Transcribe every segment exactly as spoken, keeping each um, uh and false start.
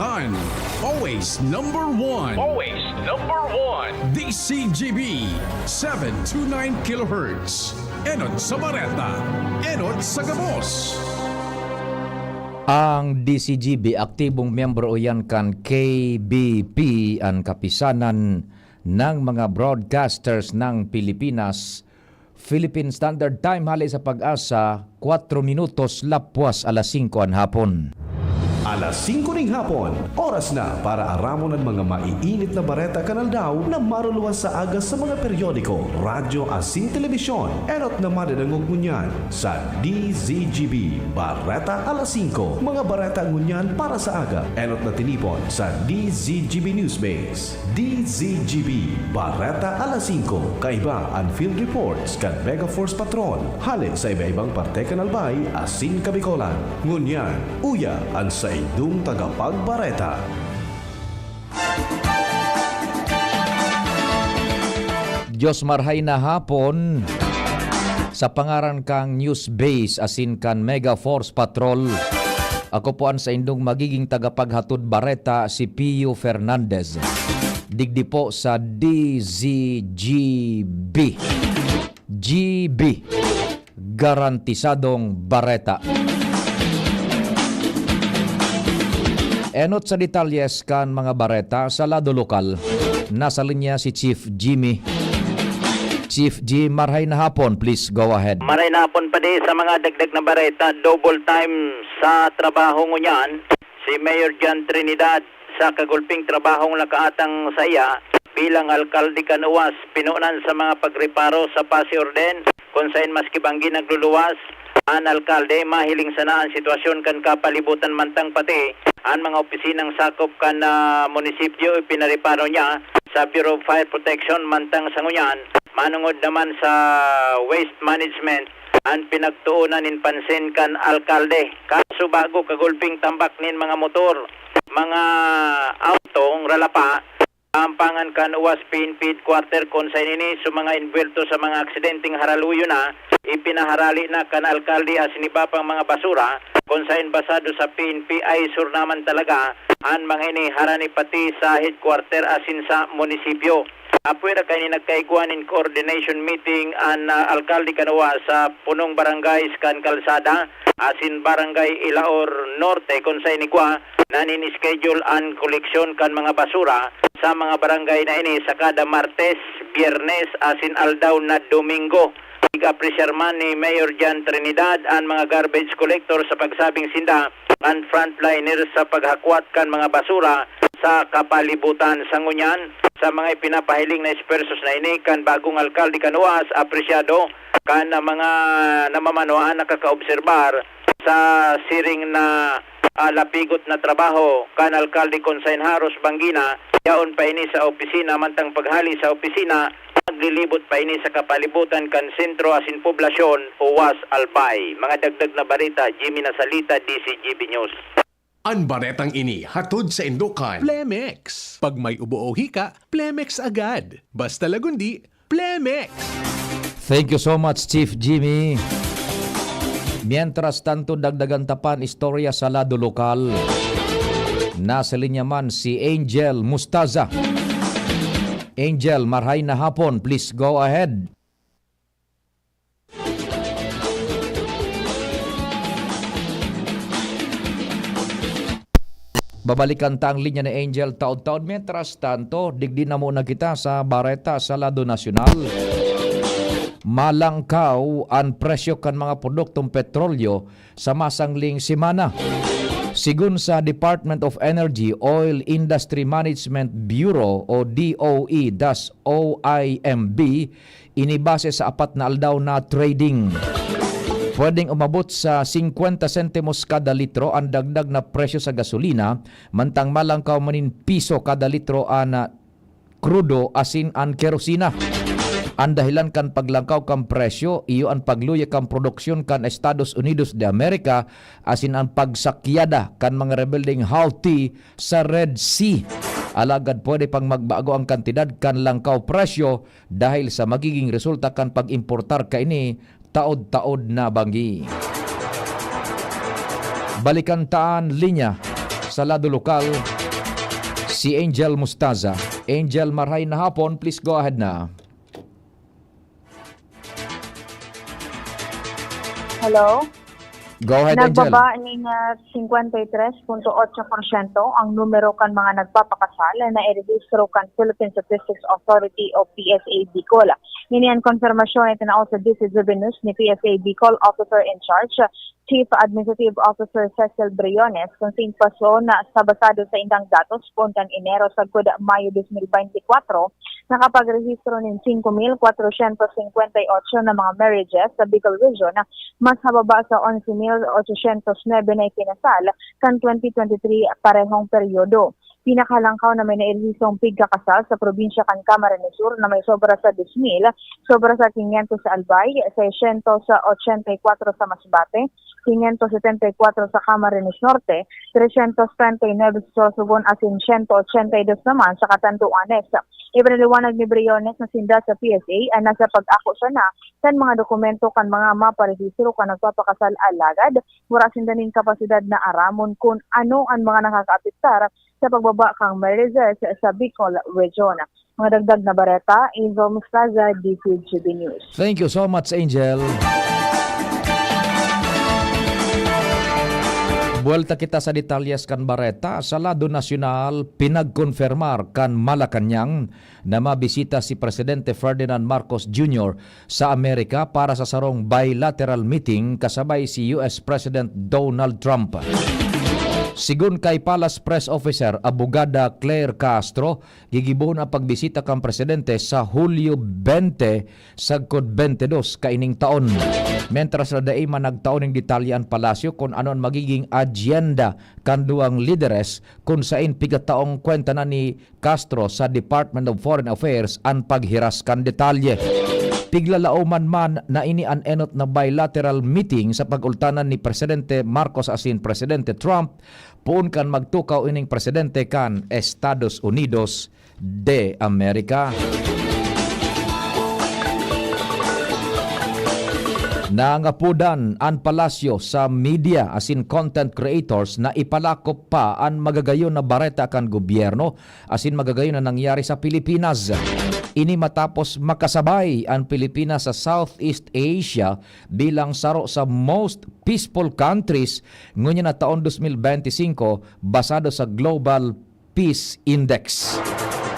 An, always number one. Always number one. D C G B, seven two nine kilohertz. Enot sa Bareta, enot sa gabos. Ang D C G B, aktibong miyembro iyan kan K B P, an Kapisanan ng mga Broadcasters ng Pilipinas. Philippine Standard Time, hali sa Pag-asa, kwatro minutos lapwas alas singko an hapon. Alas singko ning hapon, oras na para aramon an mga maiinit na bareta kan aldaw na maruluwas sa aga sa mga periodiko, radyo asin telebisyon. Enot na madadangog ngunyan sa D Z G B Bareta alas singko. Mga bareta ngunyan para sa aga, enot na tinipon sa D Z G B Newsbase. D Z G B, Bareta alas singko, kaiba an field reports kan Mega Force Patrol, hale sa iba-ibang parte kan Albay asin Kabicolan. Ngunyan, uya an saindong tagapagbareta. Diyos marhay na hapon. Sa pangaran kang Newsbase asin kan Mega Force Patrol, ako po an saindong magiging tagapaghatod bareta, si Pio Fernandez. Digdi po sa D Z G B. G B. Garantisadong bareta. Enot sa detalyes kan mga bareta sa lado lokal. Nasa linya si Chief Jimmy. Chief Jim, marhay na hapon. Please go ahead. Maray na hapon pa di sa mga dagdag na bareta. Double time sa trabaho ngunyan si Mayor John Trinidad sa kagulping trabahong nakaatang sa iya bilang alkalde kan Uwas, pinunan sa mga pagreparo sa Pasi Orden, kun saen maski banggi nagluluwas an alkalde, mahiling sana an sitwasyon kan kapalibutan mantang pati an mga opisinang sakop kan, ah, munisipyo ipinareparo niya sa Bureau of Fire Protection mantang sa ngunyan, manungod naman sa waste management, an pinagtuonan nin pansin kan alkalde. Kaso bago kagulping tambak nin mga motor, mga awto, ralapa, ampangan kan Uwas P N P Headquarter, kun saen ini sa mga envuelto sa mga aksidenteng haraluyo na, ipinaharali na kan alkalde asin iba pang mga basura, kun saen basado sa P N P, eyesore naman talaga an mga ini, harani pati sa headquarter asin sa munisipyo. Apwera kaini nagkaigwa nin coordination meeting an, ah, alkalde kan Uwas sa punong barangays kan Kalsada asin Barangay Ilaor Norte, kun saen igwa na nin-schedule an koleksyon kan mga basura sa mga barangay na ini sa kada Martes, Biyernes asin aldaw na Domingo. Ig-apresyar man ni Mayor John Trinidad an mga garbage collector sa pagsabing sinda an frontliner sa paghakwat kan mga basura sa kapalibutan. Sa ngunyan, sa mga ipinapahiling na esfuerzos na ini kan bagong alkalde kan Uwas, apresyado kan mga namamanuan nakakaobserbar sa siring na, ah, lapigot na trabaho kan alkalde kun saen haros banggi na yaon pa ini sa opisina, mantang paghali sa opisina, naglilibot pa ini sa kapalibutan kan sentro asin poblasyon, Uwas, Albay. Mga dagdag na bareta, Jimmy Nasalita, D Z G B News. An baretang ini hatod saindo kan Plemex. Pag may ubo o hika, Plemex agad. Basta Lagundi, Plemex! Thank you so much, Chief Jimmy. Mientras tanto, dagdagan ta pa an istorya sa lado lokal. Nasa linya man si Angel Mustaza. Angel, marhay na hapon. Please go ahead. Babalikan ta ang linya ni Angel taod-taod. Mientras tanto, digdi na muna kita sa bareta sa lado nasyonal. Malangkaw an presyo kan mga produktong petrolyo sa masangling semana. Sigon sa Department of Energy, Oil Industry Management Bureau o D O E das O I M B, ini base sa apat na aldaw na trading. Pwedeng umabot sa singkwenta sentimos kada litro an dagdag na presyo sa gasolina, mantang malangkaw man nin piso kada litro an, ah, krudo asin an kerosina. An dahelan kan paglangkaw kan presyo, iyo an pagluya kan produksyon kan Estados Unidos de America asin an pagsakyada kan mga rebeldeng Houthi sa Red Sea. Alagad pwede pang magbago ang kantidad kan langkaw presyo dahil sa magiging resulta kan pag-importar kaini taod-taod na banggi. Balikan ta an linya Sa lado lokal, si Angel Mustaza. Angel, marhay na hapon, please go ahead na. Hello? Go ahead, Angel. Nagbaba ning ah, singkwenta y tres punto otso porsyento ang numero kan mga nagpapakasal na irehistro kan Philippine Statistics Authority o P S A Bicol. Ini an konfirmasyon na itinao sa D C G B News ni P S A Bicol Officer in Charge, Chief Administrative Officer Cecil Briones, kun sain paso na sa basado sa indang datos poon kan Enero sagkod Mayo dos mil bente kwatro, nakapagrehistro nin singko mil kwatrosyentos singkwenta y otso na mga marriages sa Bicol Region, mas hababa sa onse mil ochosyentos nuebe na ikinasal kan twenty twenty-three parehong peryodo. Pinakalangkaw na may nairehistong pigkakasal sa probinsya kan Camarines Sur na may sobra sa dos mil, sobra sa quinientos sa Albay, seiscientos ochenta y cuatro sa Masbate, quinientos setenta y cuatro sa Camarines Norte, trescientos treinta y nuebe sa Sorsogon asin siyento ochenta y dos naman sa Catanduanes. Ipinaliwanag ni Briones na sinda sa P S A ay nasa pag-ako sana kan mga dokumento kan mga maparehistro kan nagpapakasal, alagad wara sinda nin kapasidad na aramon kun ano an mga nakakaapektar sa pagbaba kan marriages sa Bicol Region. Mga dagdag na bareta, Angel Mustaza, D C G B News. Thank you so much, Angel. Buwelta kita sa detalyes kan bareta. Sa lado nasyonal, pinagkonfirmar kan Malacañang na mabisita si Presidente Ferdinand Marcos Junior sa Amerika para sa sarong bilateral meeting kasabay si U S President Donald Trump. Sigon kay Palace Press Officer Abogada Claire Castro, gigibohon ang pagbisita kan presidente sa Hulyo bente sagkod bente dos kaining taon. Mentras na dai man nagtao ning detalye an palasyo kun ano an magiging agyenda kan duwang lideres, kun sain pigataong kwenta na ni Castro sa Department of Foreign Affairs an paghiras kan detalye. Piglalaoman man na ini an enot na bilateral meeting sa pag-ultanan ni Presidente Marcos asin Presidente Trump, poon kan magtukaw ining presidente kan Estados Unidos de America. Nangapodan an palasyo sa media asin content creators na ipalakop pa an magagayon na bareta kan gobyerno asin magagayon na nangyari sa Pilipinas. Ini matapos makasabay an Pilipinas sa Southeast Asia bilang saro sa most peaceful countries ngunyan na taon dos mil bente singko, basado sa Global Peace Index.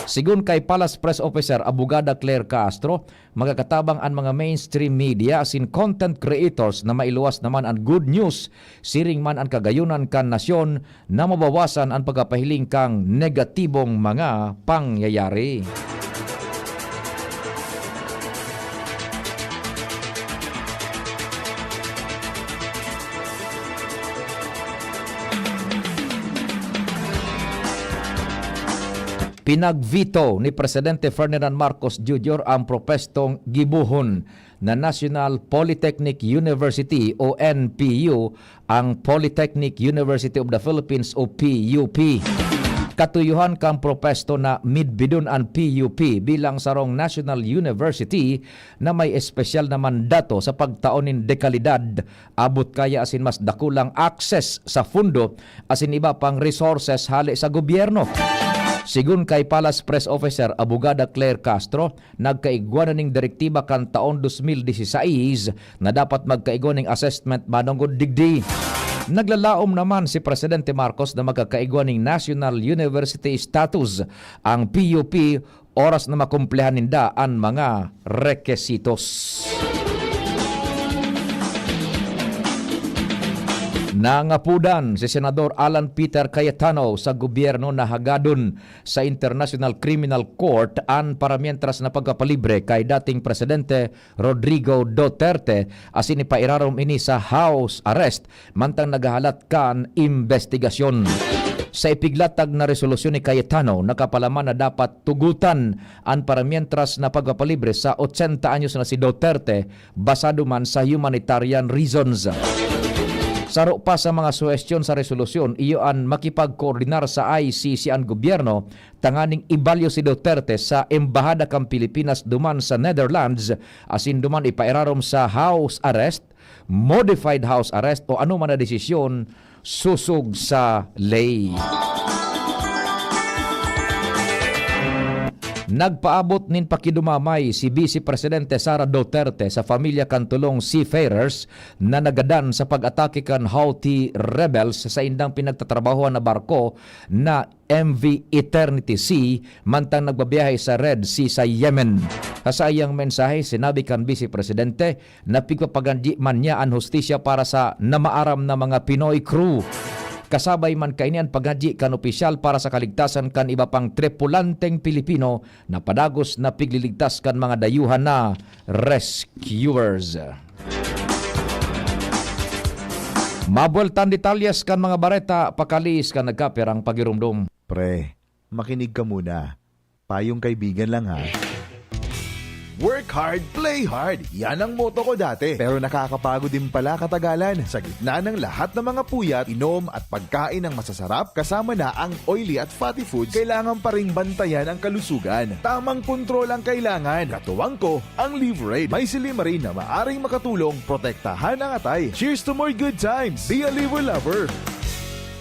Sigon kay Palace Press Officer Abogada Claire Castro, magkakatabang an mga mainstream media asin content creators na mailuwas naman an good news, siring man an kagayonan kan nasyon na mabawasan an pagkapahiling kan negatibong mga pangyayari. Pinag-veto ni Presidente Ferdinand Marcos Junior ang propestong gibohon na National Polytechnic University o N P U, ang Polytechnic University of the Philippines o P U P. Katuyuhan kan propesto na midbidon an P U P bilang sarong national university na may espesyal na mandato sa pagtao nin dekalidad, abot kaya asin mas dakulang access sa fundo asin iba pang resources hale sa gobyerno. Sigon kay Palace Press Officer Abogada Claire Castro, nagkaigwa na ning direktiba kan taon dos mil disisais na dapat magkaigwa ning assessment manongod digdi. Naglalaom naman si Presidente Marcos na magkakaigwa ning National University status ang P U P oras na makumplehan ninda an mga rekesitos. Nangapodan si Senador Alan Peter Cayetano sa gobyerno na hagadon sa International Criminal Court an paramientras na pagkapalibre kay dating Presidente Rodrigo Duterte asin ipairarom ini sa house arrest mantang naghahalat kan imbestigasyon. Sa ipiglatag na resolusyon ni Cayetano, nakapalaman na dapat tugutan an paramientras na pagpapalibre sa ochenta anyos na si Duterte, basado man sa humanitarian reasons. Saro pa sa mga suhestyon sa resolusyon, iyo an makipagkoordinar sa I C C an gobyerno tanganing ibalyo si Duterte sa Embahada kan Pilipinas duman sa Netherlands asin duman ipairarom sa house arrest, modified house arrest o anoman na desisyon susog sa ley. Nagpaabot nin pakidumamay si Vice Presidente Sara Duterte sa pamilya kan tolong seafarers na nagadan sa pag-atake kan Houthi rebels sa saindang pinagtatrabahoan na barko na M V Eternity Sea mantang nagbabiyahe sa Red Sea sa Yemen. Sa saiyang mensahe, sinabi kan Vice Presidente na pigpapaganji man niya an hustisya para sa namaaram na mga Pinoy crew. Kasabay man kaini an pagganji kan opisyal para sa kaligtasan kan iba pang tripulanteng Pilipino na padagos na pigliligtas kan mga dayuhan na rescuers. Mabueltan detalyes kan mga bareta, pakaliis kan nagkapirang pagirumdom. Pre, makinig ka muna. Payong kaibigan lang, ha. Work hard, play hard. Yan ang motto ko dati. Pero nakakapagod din pala katagalan. Sa gitna ng lahat ng mga puyat, inom at pagkain ng masasarap, kasama na ang oily at fatty foods, kailangan pa ring bantayan ang kalusugan. Tamang kontrol ang kailangan. Katuwang ko, ang Liverade. May silymarin na maaring makatulong protektahan ang atay. Cheers to more good times! Be a Liver Lover!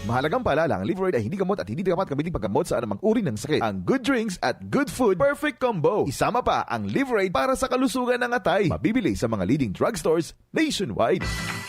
Mahalagang paalala, ang Liverade ay hindi gamot at hindi dapat gamitin paggamot sa anumang uri ng sakit. Ang good drinks at good food, perfect combo. Isama pa ang Liverade para sa kalusugan ng atay. Mabibili sa mga leading drugstores nationwide.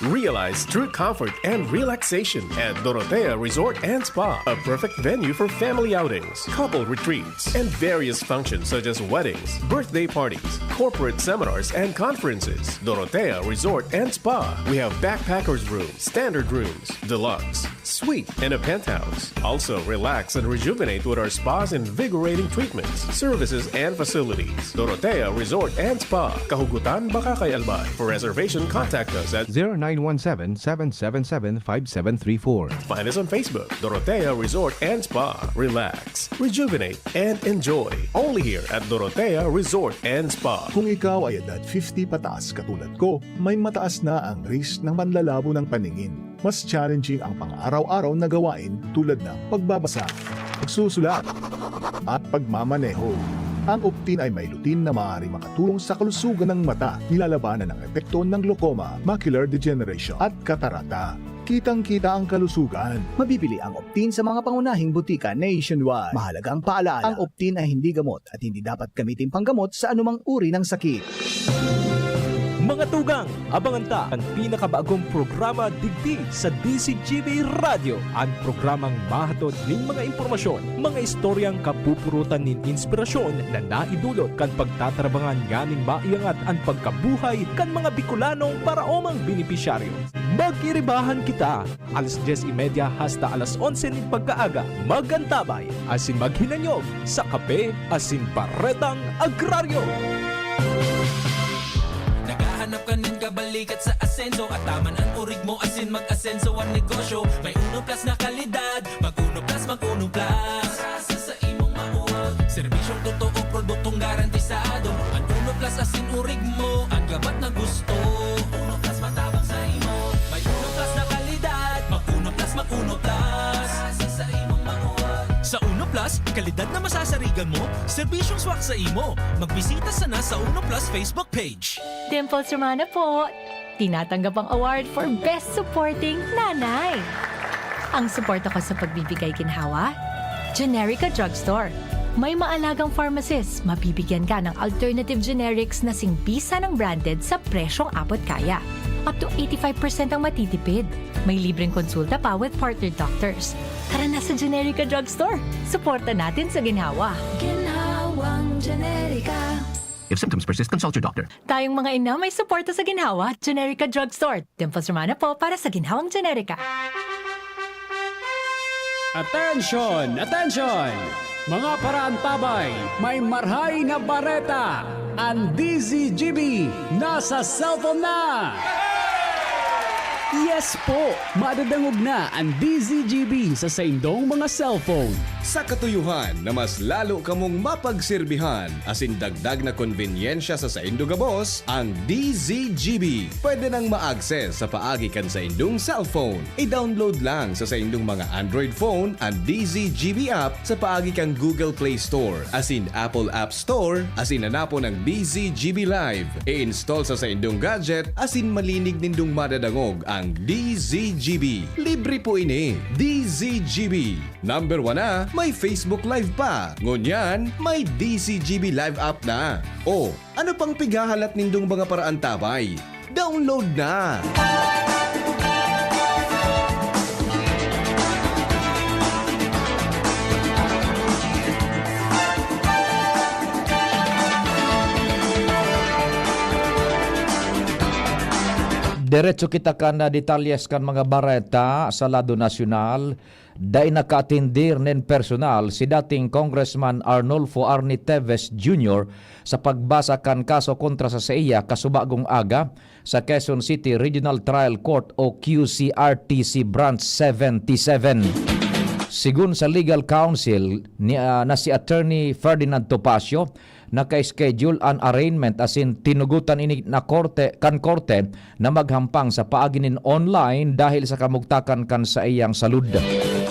Realize true comfort and relaxation at Dorotea Resort and Spa, a perfect venue for family outings, couple retreats, and various functions such as weddings, birthday parties, corporate seminars, and conferences. Dorotea Resort and Spa. We have backpackers room, standard rooms, deluxe, suite, and a penthouse. Also, relax and rejuvenate with our spa's invigorating treatments, services, and facilities. Dorotea Resort and Spa, Kahugutan, Bacacay, Albay. For reservation, contact us at zero nine one seven, seven seven seven, five seven three four. Find us on Facebook, Dorotea Resort and Spa. Relax, rejuvenate, and enjoy. Only here at Dorotea Resort and Spa. Kung ikaw ay edad fifty pataas katulad ko, may mataas na ang risk ng panlalabo ng paningin. Mas challenging ang pang-araw-araw na gawain tulad ng pagbabasa, pagsusulat, at pagmamaneho. Ang Optin ay may lutein na maaaring makatulong sa kalusugan ng mata, nilalabanan ang epekto ng glaucoma, macular degeneration, at katarata. Kitang-kita ang kalusugan. Mabibili ang Optin sa mga pangunahing butika nationwide. Mahalagang paalala, ang Optin ay hindi gamot at hindi dapat gamitin panggamot sa anumang uri ng sakit. Mga tugang, abangan ta an pinakabagong programa digdi sa D Z G B Radyo, an programang mahatod nin mga impormasyon, mga istoryang kapupurutan nin inspirasyon na naidulot kan pagtatrabangan nganing maiangat an pagkabuhay kan mga Bicolanong paraomang benepisyaryo. Magiribahan kita! Alas dyes y media hasta alas onse nin pagkaaga, mag-antabay asin maghinanyog sa Kape asin Baretang Agraryo. Naghahanap ka nin kabalikat sa asenso, at taman an orig mo asin mag-asenso an negosyo. May Uno Plus na kalidad, mag Uno Plus, mag Uno Plus. Sa imong mauwag. Serbisyong totoo, produktong garantisado. Ang Uno Plus asin urig mo, ang gabat na gusto. Uno Plus matabang sa imo. May Uno Plus na kalidad. Mag Uno Plus, mag Uno Plus. Sa imong mauwag. Sa Uno Plus, kalidad na masasarigan mo, serbisyong swak sa imo. Magbisita sana sa Uno Plus Facebook page. Dimples Romana po! Tinatanggap ang award for Best Supporting Nanay. Ang suporta ko sa pagbibigay ginhawa, Generica Drugstore. May maalagang pharmacist, mabibigyan ka ng alternative generics na singbisa ng branded sa presyong abot kaya. Up to eighty-five percent ang matitipid. May libreng konsulta pa with partner doctors. Tara na sa Generica Drugstore. Suporta natin sa ginhawa. Ginhawang Generica. If symptoms persist, consult your doctor. Tayong mga ina may suporta sa ginhawa, Generica Drugstore. Dimples Romana po para sa ginhawang Generica. Attention! Attention! Mga paraantabay, may marhay na bareta! Ang D Z G B nasa cellphone na! Yes po! Madadangog na ang D Z G B sa saindong mga cellphone. Sa katuyohan na mas lalo kamong mapagserbihan asin dagdag na konbenyensya sa saindo gabos, ang D Z G B pwede nang ma-access sa paagi kan saindong cellphone. I-download lang sa saindong mga Android phone an D Z G B app sa paagi kan Google Play Store asin Apple App Store asin hanapon ang D Z G B Live. I-install sa saindong gadget asin malinig nindong madadangog ang D Z G B. Libre po ini. D Z G B. Number one na, may Facebook Live pa. Ngunyan, may D Z G B Live app na. O, ano pang pighahalat nindong mga paraantabay? Download na! Diretso kita kan, ah, detalyes kan mga bareta sa lado nasyonal. Dai nakaatendir nin personal si dating Congressman Arnulfo Arnie Teves Junior sa pagbasa kan kaso kontra sa saiya kasubagong aga sa Quezon City Regional Trial Court o Q C R T C Branch seventy seven. Sigon sa legal counsel ni, ah, na si Attorney Ferdinand Topacio, naka-schedule an arraignment asin tinugotan ini na korte, kan korte na maghampang sa paagi nin online dahil sa kamugtakan kan saiyang salud.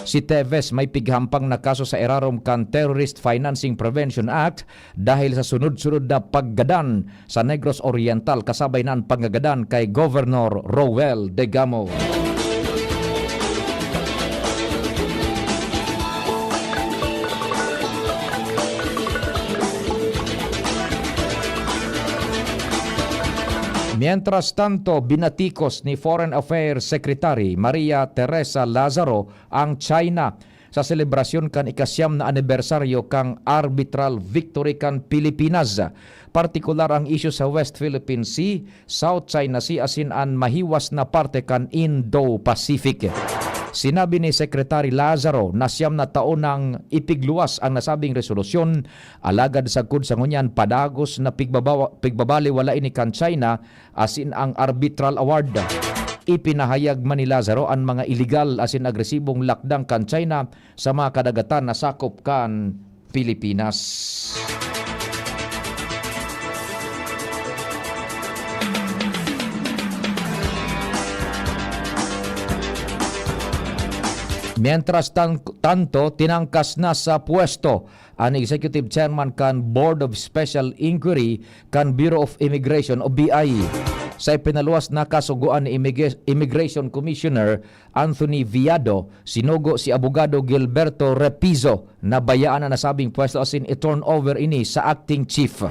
Si Teves may pighampang na kaso sa irarom kan Terrorist Financing Prevention Act dahil sa sunod-sunod na paggadan sa Negros Oriental kasabay na an pagngagadan kay Governor Roel Degamo. Mientras tanto, binatikos ni Foreign Affairs Secretary Maria Teresa Lazaro ang China sa selebrasyon kan ikasyam na anibersaryo kan arbitral victory kan Pilipinas, partikular ang isyu sa West Philippine Sea, South China Sea asin an mahiwas na parte kan Indo-Pacific. Sinabi ni Secretary Lazaro na siyam na taon nang ipigluwas ang nasabing resolusyon, alagad sagkod sa ngunyan padagos na pigbabawa-, pigbabaliwala ini kan China asin ang arbitral award. Ipinahayag man ni Lazaro an mga iligal asin agresibong lakdang kan China sa mga kadagatan na sakop kan Pilipinas. Mientras tan-, tanto, tinangkas na sa pwesto an Executive Chairman kan Board of Special Inquiry kan Bureau of Immigration o B I. Sa ipinaluwas na kasugoan ni Immig-, Immigration Commissioner Anthony Viado, sinugo si Abogado Gilberto Repizo na bayaan an nasabing pwesto asin i-turn over ini sa acting chief.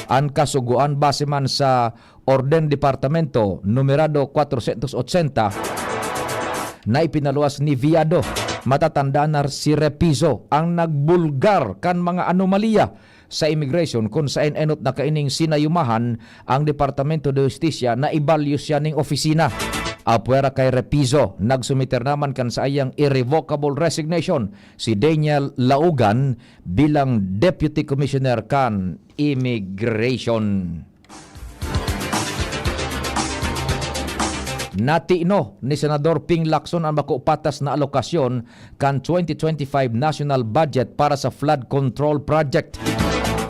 An kasugoan base man sa Orden Departamento numerado kwatrosyentos otsenta na ipinaluwas ni Viado. Matatandaan na si Repizo ang nagbulgar kan mga anomalya sa immigration, kun saen enot na kaining sinayumahan ang Departamento de Justicia na ibalyo siya ning opisina. Apwera kay Repizo, nagsumiter naman kan saiyang irrevocable resignation si Daniel Laugan bilang Deputy Commissioner kan Immigration. Natino ni Senador Ping Lacson an bako patas na alokasyon kan twenty twenty-five national budget para sa flood control project.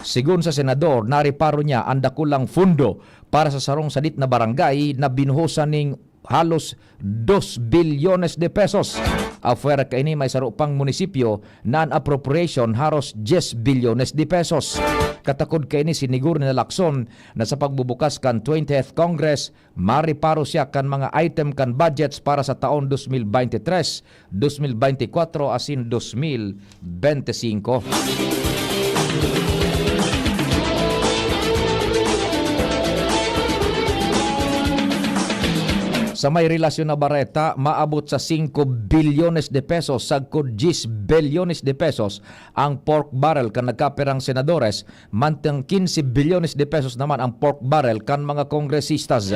Sigon sa senador, nareparo niya an dakulang fundo para sa sarong sadit na barangay na binuhosan ning halos dos bilyones de pesos. Afuera kaini, may saro pang munisipyo na an appropriation haros dyes bilyones de pesos. Katakod kaini, siniguro ni Lacson na sa pagbubukas kan twentieth Congress, mareparo siya kan mga item kan budgets para sa taon dos mil bente tres, dos mil bente kwatro asin dos mil bente singko. Sa may relasyon na bareta, maabot sa singko bilyones de pesos sagkod dyes bilyones de pesos ang pork barrel kan nagkapirang senadores, mantang quince bilyones de pesos naman ang pork barrel kan mga kongresistas.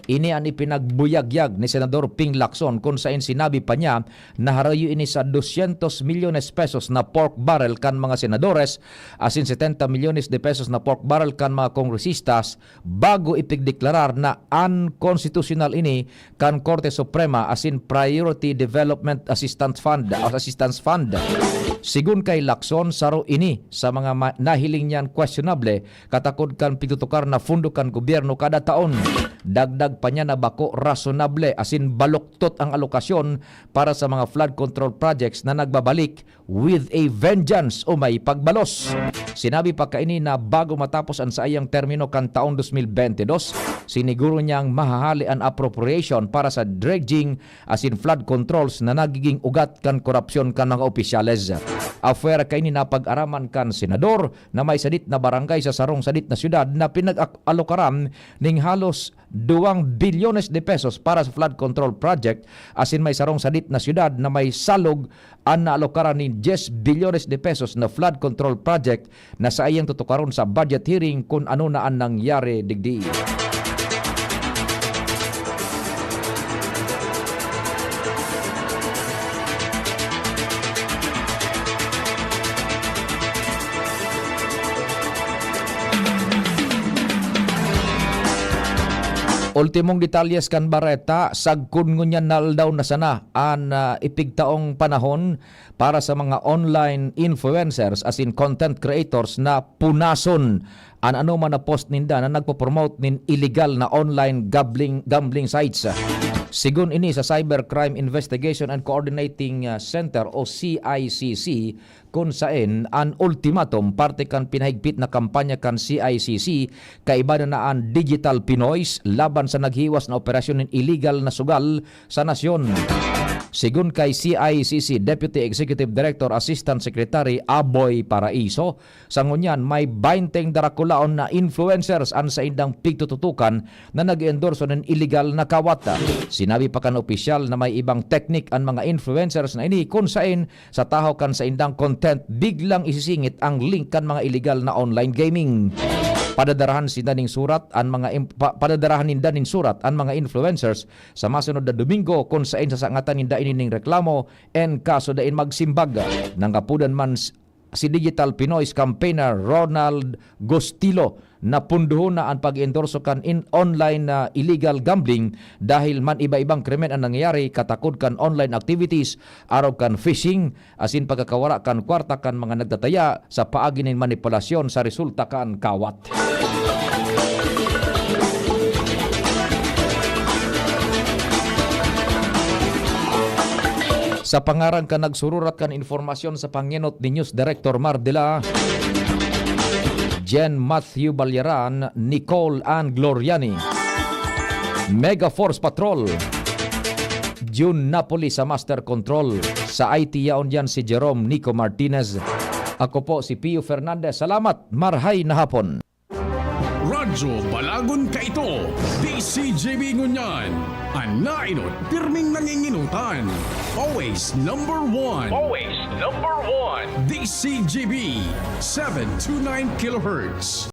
Ini an ipinagbuyagyag ni Senador Ping Lacson, kun saen sinabi pa niya na harayo ini sa dosyentos milyones pesos na pork barrel kan mga senadores asin setenta milyones de pesos na pork barrel kan mga kongresistas bago ipigdeklarar na unconstitutional ini kan Korte Suprema asin Priority Development Assistance Fund, Assistance Fund. Sigon kay Lacson, saro ini sa mga ma-, nahiling niyang questionable katakod kan pigtutukar na pondo kan gobyerno kada taon. Dagdag pa niya na bako rasonable asin baluktot ang alokasyon para sa mga flood control projects na nagbabalik with a vengeance o may pagbalos. Sinabi pa kaini na bago matapos an saiyang termino kan taong dos mil bente dos, siniguro niyang mahahali an appropriation para sa dredging asin flood controls na nagiging ugat kan korupsyon kan mga opisyales. Afuera kaini, napag-araman kan senador na may sadit na barangay sa sarong sadit na syudad na pinag-alokaran ning halos duwang bilyones de pesos para sa flood control project, asin may sarong sadit na syudad na may salog an naalokaran nin dyes bilyones de pesos na flood control project na saiyang tutukaron sa budget hearing kun ano na an nangyari digdi. Ultimong detalyes kan bareta, sagkod ngunyan na aldaw na sana an, ah, ipigtaong panahon para sa mga online influencers asin content creators na punason an anoman na post ninda na nagpo-promote nin iligal na online gambling, gambling sites. Sigon ini sa Cybercrime Investigation and Coordinating, ah, Center o C I C C, kun saen an ultimatum parte kan pinahigpit na kampanya kan C I C C, kaiba na an Digital Pinoys, laban sa naghiwas na operasyon nin iligal na sugal sa nasyon. Sigon kay C I C C Deputy Executive Director Assistant Secretary Aboy Paraiso, sa ngunyan may bainteng darakulaon na influencers an saindang pigtututukan na nag-endorso nin iligal na kawat. Sinabi pa kan opisyal na may ibang teknik an mga influencers na ini kun saen sa tahaw kan saindang content, biglang isisingit ang link kan mga iligal na online gaming. Padadarahan sinda ning surat an mga im-, pa-, padadarahan ninda nin surat an mga influencers sa masunod na Domingo, kun saen sasangatan ninda ini ning reklamo, en kaso dain magsimbag. Nangapudan man s-, si Digital Pinoy's campaigner Ronald Gustilo na punduhon na an pag-endorso kan in-, online na illegal gambling dahil man iba-ibang krimen an nangyayari katakod kan online activities, arog kan phishing, asin pagkakawara kan kwarta kan mga nagtataya sa paagi nin manipulasyon sa resulta kan kawat. Sa pangaran kan nagsururat kan informasyon sa pangenot ni News Director Mar Dela, Jen Matthew Balyaran, Nicole Ann Gloriani, Mega Force Patrol, June Napoli sa Master Control. Sa I T yaon diyan si Jerome Nico Martinez. Ako po si Pio Fernandez. Salamat. Marhay na hapon. Radyo Balagon kaito, D C G B ngunyan. An nainot, pirming nanginginutan. Always number one. Always number one. D C G B, seven two nine kilohertz.